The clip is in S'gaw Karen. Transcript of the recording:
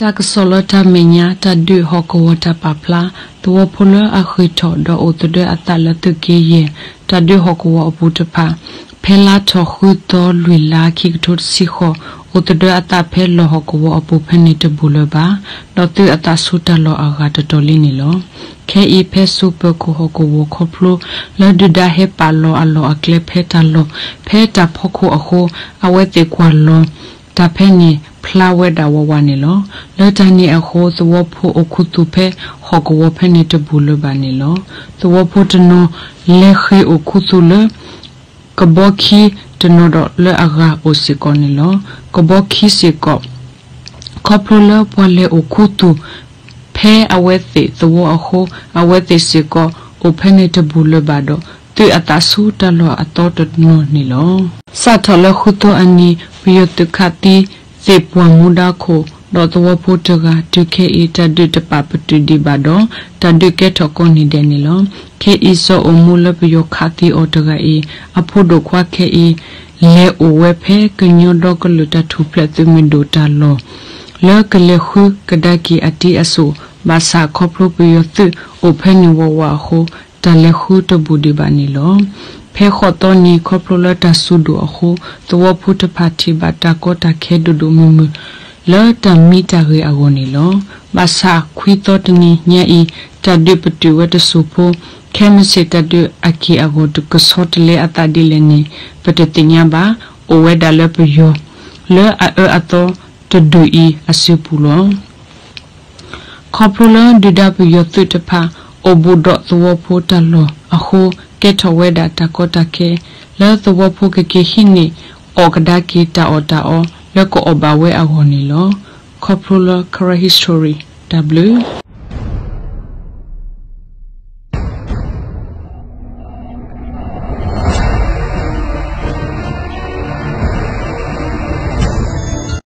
တၢ်ကစီၣ်လၢတၢ်မဲာ်ညါ တၢ်ဒုးဟီၣ်ကဝီၤတၢ်ပာ်ဖျါ သဝီဖိလၢအဃ့ၢ်ထီၣ်ဒီးအိၣ်သဒၢအသးလၢသုးက့ယဲၢ် တၢ်ဒုးဟီၣ်ကဝီၤအပူၤတဖၣ် ဖဲလါထီၣ်ဃုသီလွံၢ်လါ ခံကထိတဆံဃိး အိၣ်သဒၢအသးဖဲလီၢ်ဟီၣ်ကဝီၤအပူၤဖဲန့ၣ်တဘူၣ်လၢၤဘၣ် ဒီးသုးအသးဆူတၢ်လီၢ်အဂၤတတီၤလံန့ၣ်လီၤ. ခဲအံၤဖဲစိၤပၢၤခိၣ်ဟီၣ်ကဝီၤခီဖျိ လၢဒုၣ်ဒါဟဲပာ်လီၤအလီၢ်အကျဲဖဲတၢ်လီၢ် ဖဲတၢ်ဖီခိၣ်အဃိ အဝဲသ့ၣ်ကွၢ်လီၤ တၢ်ဖဲန့ၣ် ဖျါဝဲဒၣ်ဝးဝးန့ၣ်လီၤ. လၢတၢ်န့ၣ်အဃိ သဝီဖိအိၣ်ခူသူၣ်ဖဲဟီၣ်ကဝီၤဖဲန့ၣ်တဘူၣ်လၢၤဘၣ်န့ၣ်လီၤ. သဝီဖိတနီၤ လဲၤဃ့ၢ်အိၣ်ခူသူၣ်လၢ ကဘီခံတနီၤဒီးလၢအဂၤအိၣ်စ့ၢ်ကီးန့ၣ်လီၤ. ကဘီခံစ့ၢ်ကီး ခီဖျိလၢပှၤလဲၤအိၣ်ခူသူၣ် ဖဲအဝဲသ့ၣ်သဝီအဃိ အဝဲသ့ၣ်စ့ၢ်ကီး အိၣ်ဖဲန့ၣ်တဘူၣ်လၢၤဘၣ်ဒီး သုးအသးဆူတၢ်လီၢ်အသီတနီၤန့ၣ်လီၤ. စးထီၣ်လၢဃုသီအနံၤ ပယီၤသုးခးသံသ့ၣ်ပှၢ်မူဒါခိၣ် ဒီးသဝီဖိတဂၤ တုၤခဲအံၤ တၢ်ဒုးတပာ်ပတုာ်ဒံးဘၣ်ဒီး တၢ်ဒုးကဲထီၣ်ကိးနံၤဒဲးန့ၣ်လီၤ. ခဲအံၤစီၤအိၣ်မူလၢပယီၤခးသံအီၤတဂၤအံၤ အဖိဒိၣ်ခွါခဲအံၤ လဲၤအိၣ်ဝဲဖဲကညီဒီကလုာ်တၢ်ထူၣ်ဖျဲးသုးမုၢ်ဒိၣ်တၢ်လီၢ် လၢကလဲၤဃုကဒါက့ၤအတံၤအစိၣ် ဘၣ်ဆၣ်ခီဖျိပယီၤသုးအိၣ်ဖဲန့ၣ်ဝးဝးအဃိ တၢ်လဲၤဃုတဘူၣ်ဒံးဘၣ်န့ၣ်လီၤ. ဖဲဃိးသီနံၤ ခီဖျိလၢတၢ်စူၤဒိၣ်အဃိ သဝီဖိတဖၣ်ထံၣ်ဘၣ်တၢ်ကီတၢ်ခဲဒိၣ်ဒိၣ်မုၢ်မုၢ် လၢတၢ်မံတၢ်ဂ့ၤအဂီၢ်န့ၣ်လီၤ. ဘၣ်ဆၣ်ခွံသီတနံၤညါအံၤ တၢ်ဒုးပတုာ်ဝဲတစိၢ်ဖိ ခဲမုၢ်ဆ့ၣ်တၢ်ဒုးအက့ၢ်အဂီၤကဆီတလဲအသးဒ်လဲၣ်န့ၣ် ပတသ့ၣ်ညါဘၣ်. အိၣ်ဝဲဒၣ်လၢပယီၤ လၢအအၢအသီတဒူၣ်အံၤအစုပူၤလီၤ. ခီဖျိလၢဒုၣ်ဒါပယီၤသုးတဖၣ် အိၣ်ဘူးဒီးသဝီဖိတၢ်လီၢ်အဃိ ကဲထီၣ်ဝဲဒၣ်တၢ်ကီတၢ်ခဲ လၢသဝီဖိကက့ၤဟံးန့ၢ်အီၣ်ကဒါက့ၤတၢ်အီၣ်တၢ်အီ လၢကအီၣ်ဘၣ်ဝဲအဂီၢ်န့ၣ်လီၤ. ခီဖျိလၢ Karen History တၢ်ဘျုး